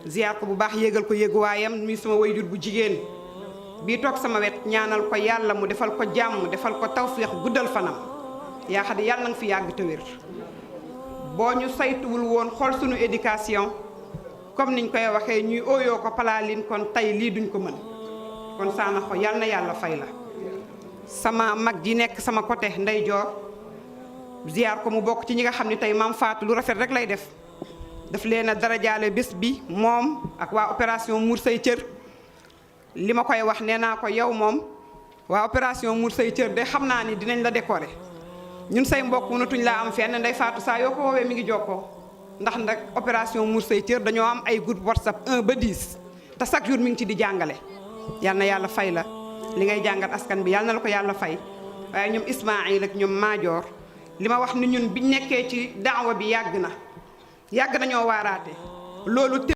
ziar ko bu baax yéegal ko yéeguwaayam muy sama wayjur bu jigéen bii toog sama wet ñaanal ko yàlla mu defal ko jàmm defal ko tawféex guddal fanam yaa xam ne yàlla nga fi yàgg te wér boo ñu saytuwul woon xool sunu éducation comme niñ koy waxee ñuy ooyoo ko palaalin kon tey lii duñ ko mën kon saana ko yàlla na yàlla fay la sama mag ji nekk sama côté ndeyjoor ziar ko mu bokk ci ñi nga xam ne tey maam Fatou lu rafet rek lay def daf leen a darajaale bés bi moom ak waa opération Muur Say Cër li ma koy wax nee naa ko yow moom waa opération Muur Say Cër de xam naa ni dinañ la décorer ñun say mbokk mënatuñ laa am fenn Ndey Fatou saa yoo ko woowee mi ngi jokkoo ndax nag opération Muur Say Cër dañoo am ay groupe WhatsApp 1 ba 10 te chaque jour mi ngi ci di jàngale yal na yàlla fay la li ngay jàngat askan bi yal na la ko yàlla fay waaye ñoom Ismaïl ak ñoom Maajoor li ma wax ni ñun biñ nekkee ci daawa bi yàgg nañoo waaraate loolu